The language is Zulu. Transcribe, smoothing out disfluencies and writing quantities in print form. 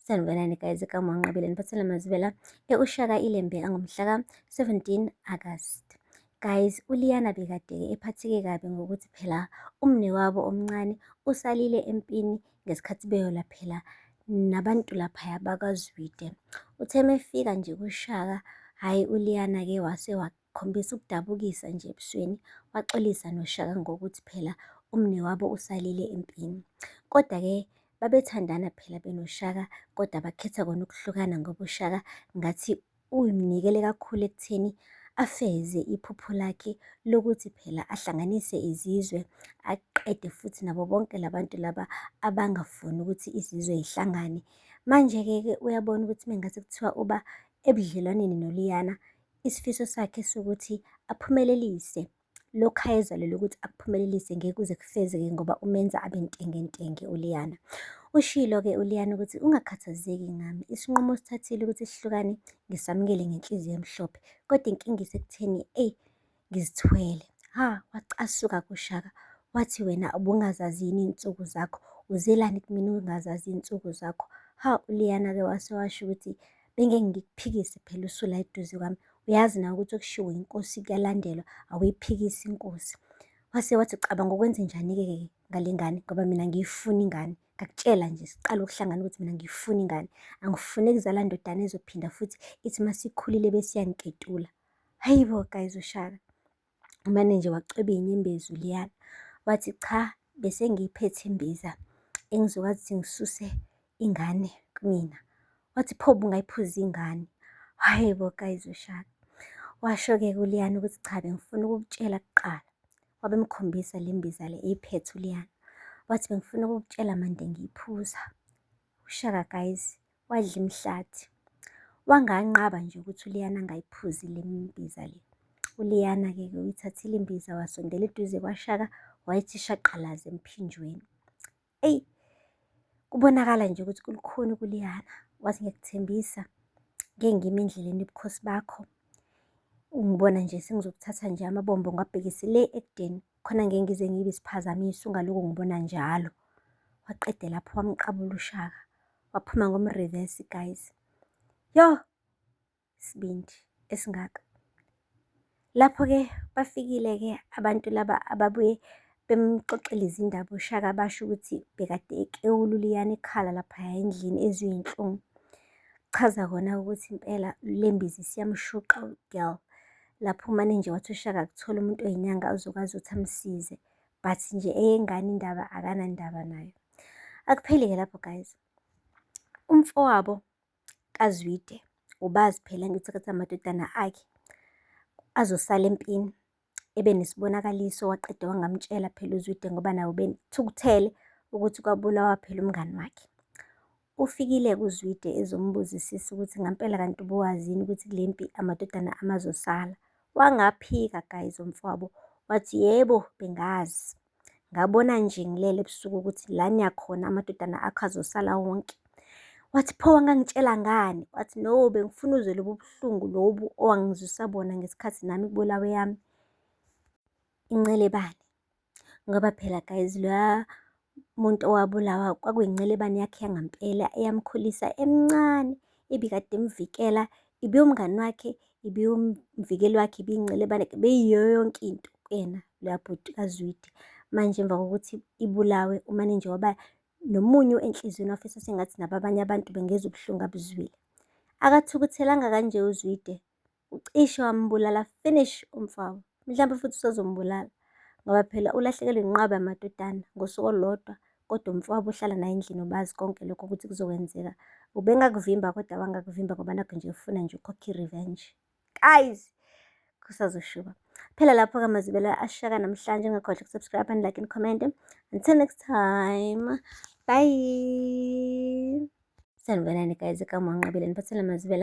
Sanibonani guys, igama uNqabile niphathele amazwibela e-Ushaka iLembe angomhlaka 17 August. Guys, uLiyana bekade ephatheke kabi ngokuthi phela umnewabo omncane usalile empini ngesikhathi beyolwa phela nabantu laphaya bakwaZwide. Uthe mefika nje kuShaka, hhayi uLiyana-ke wase wakhombisa ukudabukisa nje ebusweni, waxolisa noShaka ngokuthi phela umnewabo usalile empini. Kodwa-ke babethandana phela benoShaka, kodwa bakhetha kona ukuhlukana ngoba uShaka ngathi uy'nikele kakhulu ekutheni afeze iphupho lakhe lokuthi phela ahlanganise izizwe, aqede futhi nabo bonke labantu laba abangafuni ukuthi izizwe y'hlangane. Manje-ke ke uyabona ukuthi mengase kuthiwa uba ebudlelwaneni noLiyana, isifiso sakhe sokuthi aphumelelise lokhu ayezalelwe ukuthi akuphumelelise ngeke kuze kufezeke ngoba umenza abe ntengentenge uLiyana. Ushilo-ke uLiyana ukuthi ungakhathazeki ngami, isinqumo osithathile ukuthi sihlukane ngisamukele ngenhliziyo emhlophe, kodwa inkinga isekutheni eyi ngizithwele. Ha, wacasuka kuShaka wathi wena ubungazazi yini iy'nsuku zakho, uzelani kumina ungazazi iy'nsuku zakho? Ha, uLiyana-ke wase washo ukuthi bengeke ngikuphikise phela usula eduze kwami, uyazi nawe ukuthi okushiwo inkosi kuyalandelwa, awuyiphikisi inkosi. Wase wathi ucabanga ukwenzenjani-ke ke ngale ngane ngoba mina angiyifuni ingane. Ngakutshela nje siqala ukuhlangana ukuthi mina angiyifuni ingane. Angifuni ukuzala ndodana ezophinda futhi ithi masikhulile bese iyangiketula. Hayi bo guys uShaka. Umane nje wacweba iy'nyembezi uLiyana. Wathi cha bese ngiyiphethe imbiza engizokwazi ukuthi ngisuse ingane kumina. Wathi pho ubungayiphuza ingane. Hhayi bo guys uShaka. Washo-ke kuLiyana ukuthi cha bengifuna ukukutshela kuqala. Wabemkhombisa le mbiza le eyiphethe uLiyana. Wathi bengifuna ukukutshela mande ngiyiphuza. UShaka guys wadla imihlathi. Wanganqaba nje ukuthi uLiyana angayiphuzi le mbiza le. ULiyana-ke uyithathile imbiza wasondela eduze kwaShaka wayithi shaqalaze emphinjweni. Eyi, kubonakala nje ukuthi kulukhuni kuLiyana. Wathi ngiyakuthembisa ngeke ngime endleleni yobukhosi bakho. Ungibona nje sengizokuthatha nje amabombo ngiwabhekise le ekudeni khona ngeke ngize ngibe isiphazamiso ungalokhu ngibona njalo. Waqede lapho wamqabula uShaka waphuma ngomrivesi guys. Yo, isibindi esingaka. Lapho-ke bafikile-ke abantu laba ababuye bemxoxela izindaba uShaka basho ukuthi bekade ekewula uLiyana ekhala laphaya endlini ezwe iy'nhlungu. Chaza kona ukuthi impela le mbiza isiyamshuqa u-girl. Lapho umane nje wathi uShaka akuthole umuntu oyinyanga ozokwazi ukuthi amsize. But nje eyengane indaba akanandaba nayo. Akupheli-ke lapho guys. Umfowabo kaZwide ubazi phela ngithi ukuthi amadodana akhe azosala empini ebe nesibonakaliso waqeda wangamtshela phela uZwide ngoba naye ubethukuthele ukuthi kwabulawa phela umngani wakhe. Ufikile-ke uZwide ezombuzisisa ukuthi ngampela kanti ubuwazi yini ukuthi kule mpi amadodana amazosala. Wangaphika guys umfowabo wathi yebo bengazi. Ngabona nje ngilele ebusuku ukuthi la niyakhona amadodana akho azosala wonke. Wathi pho wangangitshela ngani? Wathi no bengifuna uzwe lobu buhlungu lobu owangizwisa bona ngesikhathi nami kubulawa eyami incelebane. Ngoba phela guys loya muntu owabulawa kwakuyincelebane yakhe yangampela eyamkhulisa emncane, ibikade imvikela, ibiwumngani wakhe, ibiwumvikeli wakhe, ibiyincelebane, beyiyo yonke into kuyena loya bhuti kaZwide. Manje emva kokuthi ibulawe umane nje waba nomunyu enhliziyweni wafisa sengathi nabo abanye abantu bengezwa ubuhlungu abuzwile. Akathukuthelanga kanje uZwide, ucishe wambulala finish umfowabo. Mhlawumbe futhi usazombulala ngoba phela ulahlekelwe inqwaba yamadodana ngosuku olulodwa, kodwa umfowabo uhlala naye endlini ubazi konke lokho ukuthi kuzokwenzeka. Ubengakuvimba kodwa wangakuvimba ngoba nakhu nje ufuna nje ukukhokha i-revenge. Guys, kusazoshuba. Phela lapho-ke amazwibela ashaka namhlanje, ungakhohlwa ukusubscribe and like and comment. Until next time, bye. Sanibonani guys, igama uNqabile niphathele amazwibela.